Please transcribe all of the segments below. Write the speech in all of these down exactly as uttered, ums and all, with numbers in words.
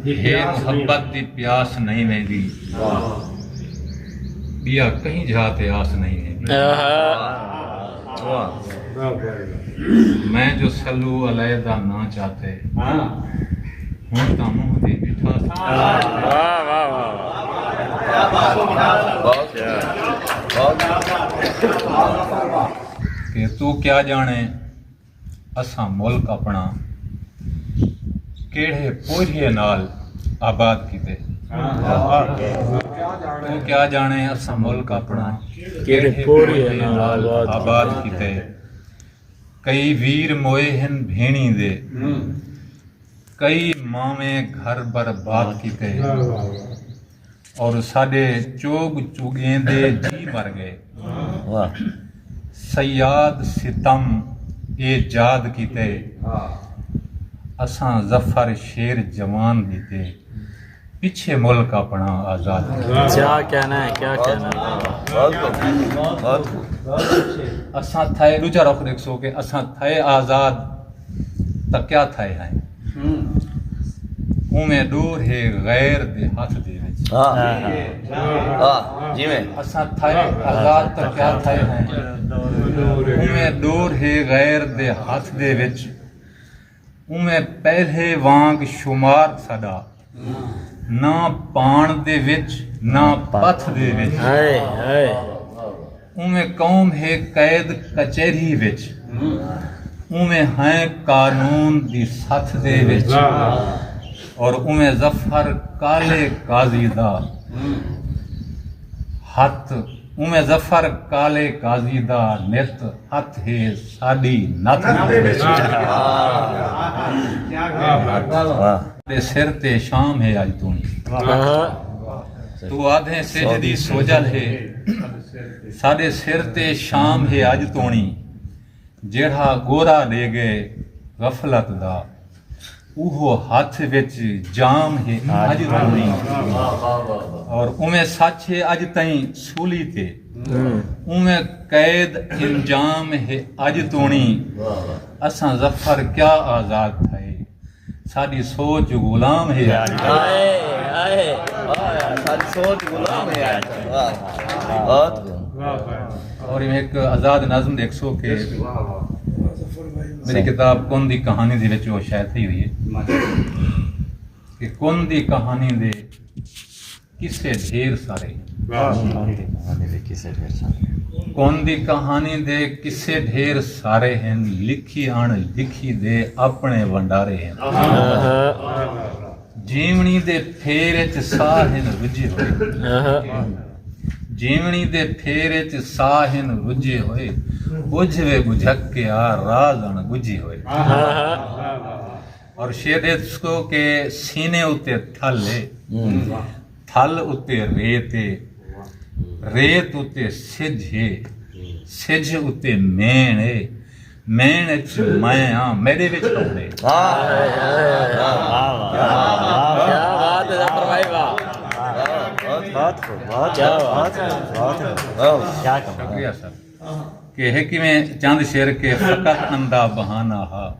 ہے محبت دی پیاس نہیں ویندی، ٻیا کہیں جھا تے آس نہیں ویندی۔ میں جو سلو علیحدہ نہ چاتے، ہݨ تاں منہ دی مٹھاس۔ کہ توں کیا ڄاݨیں اساں ملک اپݨا کیڑھے پوریے نال آباد کیتے۔ توں کیا ڄاݨیں اساں ملک اپݨا کیڑھے پوریے نال آباد کیتے۔ کئی ویر موئے ہن بھیݨیں دے، کئی ماویں گھر برباد کیتے۔ اور ساݙے چوڳ چوڳیں دے جی مر ڳئے۔ صیاد ستم ایجاد کیتے، اساں ظفر شیر جوان ݙتے، پچھے ملک اپݨا آزاد کیتے۔ کیا کہنا ہے، کیا کہنا ہے۔ اساں تھائے ݙوجھا رخ ݙیکھسو کہ اساں تھائے آزاد تاں کیا تھائے ہیں۔ اونویں ݙور ہے غیر دے ہتھ دے وچ۔ اساں تھائے آزاد تاں کیا تھائے ہیں۔ اونویں ݙور ہے غیر دے ہتھ دے وچ۔ اونویں پہلے وانگ شمار ساݙا، نہ پاݨ دے وچ نہ پتھ دے وچ۔ اونویں قوم ہے قید کچہری وچ، اونویں ہیں قانون دی ستھ دے وچ۔ اور اونویں ظفر کالے قاضی دا ہتھ، اونویں ظفر کالے قاضی دا نت ہتھ ہے ساݙی نت دے وچ۔ ساݙے سر تے شام ہے اڄ توݨی۔ توں آدھیں سجھ دی سوجھل ہے، ساݙے سر تے شام ہے اڄ توݨی۔ جیڑھا گورا ݙے ڳئے غفلت دا، اوہو ہتھ وچ جام ہے اڄ توݨی۔ اور اونویں سچ ہے اڄ تئیں سولی تے، اونویں قید انجام ہے اڄ توݨی۔ اساں ظفر کیا آزاد تھئے، ساݙی سوچ غلام ہے اڄ۔ ہائے، ہائے، ہائے، ساݙی سوچ غلام ہے اڄ۔ واہ، واہ۔ بہت۔ اور ایویں ہک آزاد نظم ݙیکھسو کہ میݙی کتاب کن دی کہانی دے وچ او شائع تھئی ہوئی ہے کہ کن دی کہانی دے قصے ڈھیر سارے ہن۔ کن دی کہانی دے قصے ڈھیر سارے ہن، لکھی اݨ لکھی دے اپݨے ونڈارے ہن۔ جیوݨی دے پھیر اچ ساہ ہن رجھے ہوئے۔ جیوݨی دے پھیر اچ ساہ ہن رجھے ہوئے۔ ٻجھ وے ٻجھک کے آ راز اݨ ٻجھے ہوئے۔ اور شعر ݙیکھسو کہ سینے اتے تھل ہے، تھل اتے ریت ہے، ریت اتے سجھ ہے، سجھ اتے مین ہے، مین اچ میں آں، میݙے وچ کون ہے؟ کیا بات ہے، ظفر بھائی، واہ۔ بہت خوب، بہت کیا بات۔ بہت خوب، بہت خوب۔ کیا کمال۔ شکریہ سر۔ کہ ہے کیویں چند شعر کہ فقط اندھا بہانہ ہا،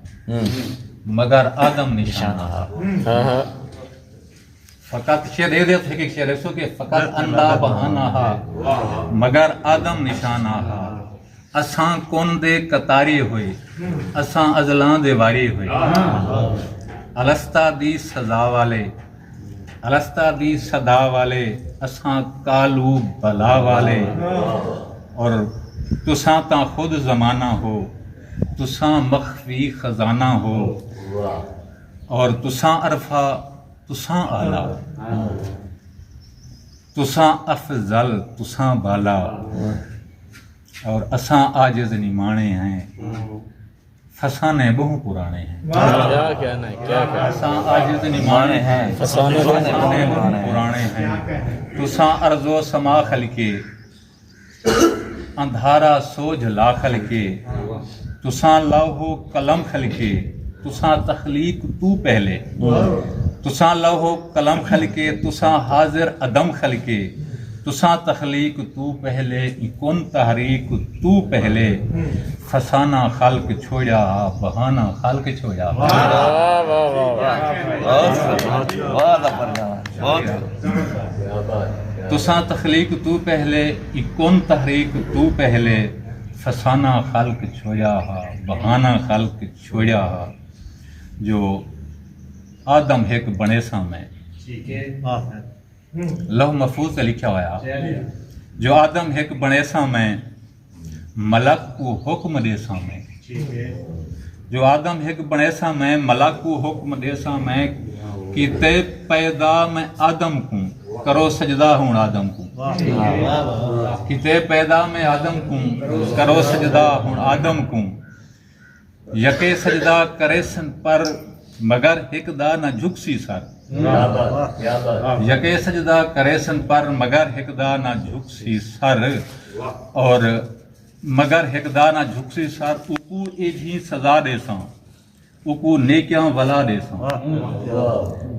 مگر آدم نشانہ ہا۔ فقط شعر اے دے ہک ہک شعر ݙیکھسو کہ فقط اندھا بہانہ ہا، مگر آدم نشانہ ہا۔ اساں کن دے قطاری ہوئے، اساں ازلاں دے واری ہوئے۔ الستا دی سزا والے، الستا دی صدا والے، اساں کالو بلا والے۔ اور تساں تاں خود زمانہ ہو، تساں مخفی خزانہ ہو۔ اور تساں عرفہ، تساں اعلیٰ، تساں افضل، تساں بالا۔ اور اساں عاجز نماݨے ہیں، فسانے ٻہوں پراݨے ہیں۔ کیا کہنا ہے، کیا کہنا ہے۔ اساں عاجز نماݨے ہیں، فسانے ٻہوں پراݨے ہیں۔ تساں ارض و سما خلقے، اندھارا سوجھ لا خلقے۔ تساں لوح و قلم خلقے، تساں تخلیق توں پہلے۔ تساں لوح و قلم خلقے، تساں حاضر عدم خلقے۔ تساں تخلیق توں پہلے، کن تحریک توں پہلے، فسانہ خلق چھوڑیا ہا، بہانہ خلق چھوڑیا ہا۔ تساں تخلیق توں پہلے، کن تحریک توں پہلے، فسانہ خلق چھوڑیا ہا، بہانہ خلق چھوڑیا ہا۔ جو آدم ہک بݨیساں میں، لوح محفوظ تے لکھیا ہویا، جو آدم ہک بݨیساں میں، ملک کوں حکم ݙیساں میں۔ جو آدم ہک بݨیساں میں، ملک کوں حکم ݙیساں میں، کیتے پیدا میں آدم کوں، کرو سجدہ ہݨ آدم کوں۔ کیتے پیدا میں آدم کوں، کرو سجدہ ہݨ آدم کوں۔ یکے سجدہ کریسن پر، مگر ہک دا نہ جھکسی سر۔ یکے سجدہ کریسن پر، مگر ہک دا نہ جھکسی سر۔ اور مگر ہک دا نہ جھکسی سر، اوکوں ایجھی سزا ݙیساں، اوکوں نیکیاں ولا ݙیساں۔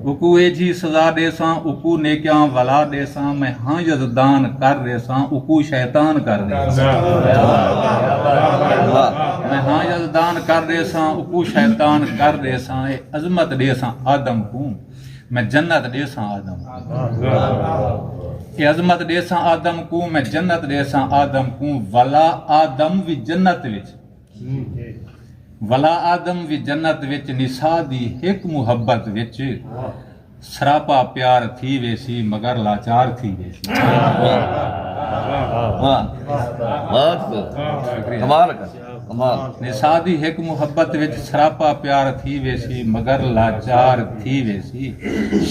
اوکوں ایجھی سزا ݙیساں، اوکوں نیکیاں ولا ݙیساں۔ میں ہاں یزدان کر ݙیساں، اوکوں شیطان کر ݙیساں۔ میں ہاں یزدان کر ݙیساں، اوکوں شیطان کر ݙیساں۔ اے عظمت ݙیساں آدم کوں، میں جنت ݙیساں آدم کوں۔ اے عظمت ݙیساں آدم کوں، میں جنت ݙیساں آدم کوں۔ ولا آدم وی جنت وچ، ولا آدم وی جنت وچ، نساء دی ہک محبت وچ، سراپا پیار تھی ویسی، مگر لاچار تھی ویسی۔ واہ، بہت خوب۔ کمال کر، کمال۔ نساء دی ہک محبت وچ، سراپا پیار تھی ویسی، مگر لاچار تھی ویسی۔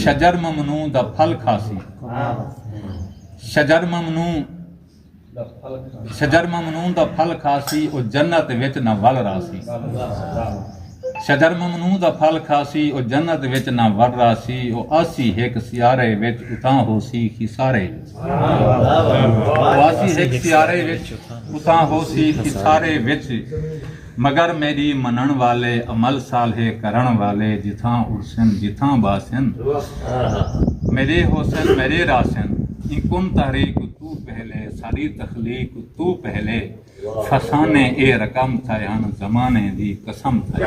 شجر ممنوع دا پھل کھاسی، شجر ممنوع شجر ممنون دا پھل کھاسی، او جنت وچ نہ ول راسی۔ شجر ممنون دا پھل کھاسی، او جنت وچ نہ ول راسی۔ او آسی ہک سیارے وچ، اتھاں ہوسی خسارے وچ۔ او آسی ہک سیارے وچ، اتھاں ہوسی خسارے وچ۔ مگر میݙی منݨ والے، عمل صالح کرݨ والے، جتھاں اڑسن، جتھاں ٻہسن، میݙے ہوسن، میݙے رہسن۔ ایں کن تحریک توں پہلے، ساݙی تخلیق توں پہلے، فسانے اے رقم تھئے ہن، زمانے دی قسم تھئے۔